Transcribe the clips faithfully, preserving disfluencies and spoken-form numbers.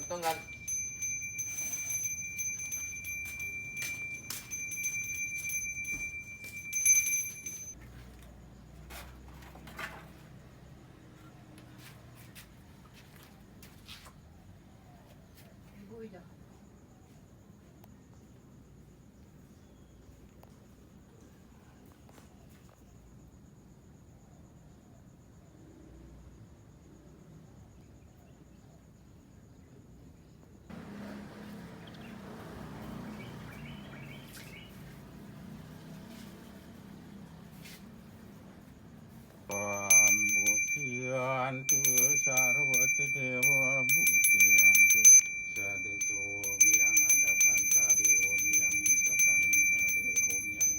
Tunggal. Om Buddhiyantu sarvati deva Buddhiyantu sadiso miyang adakan sari om yang isakan sari om yang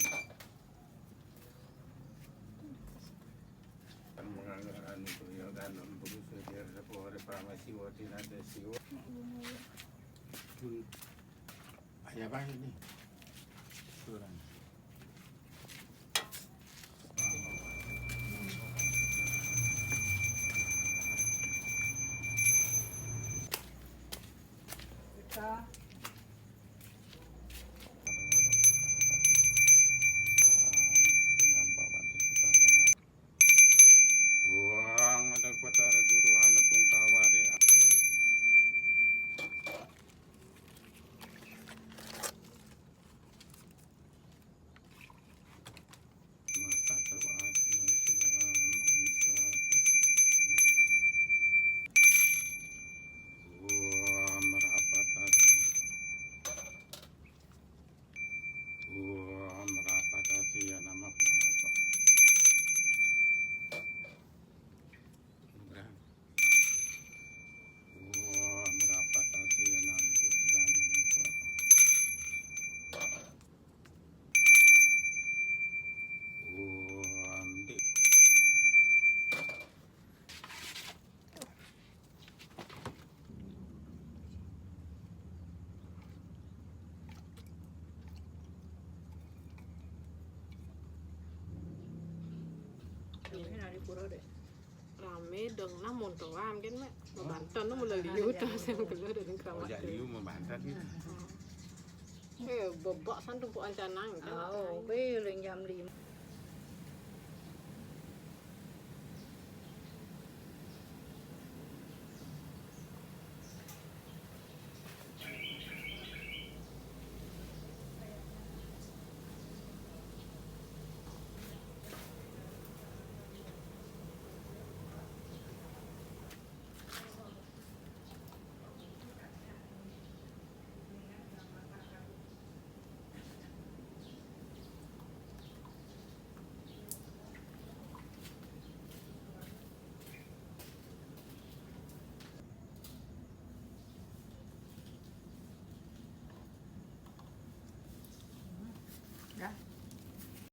mengangaran kuya ganon purusa jir sepore pramasiwa tinada siwa. Ayah baik nih. Kurang. Wang ada Batara Guru ana pung tawade. Om Rapatasiya Namaha Namaha. Om Rapatasiya Namaha Namaha. Om Di. Rame dong, nah, mun toam kan, Mak. Mabanten nu mulai liu tas yang keluar dari kamar. Ojak liu mabanten gitu. Eh, bebak san tumpukan canang kan. Oh, weh, ring jam lima.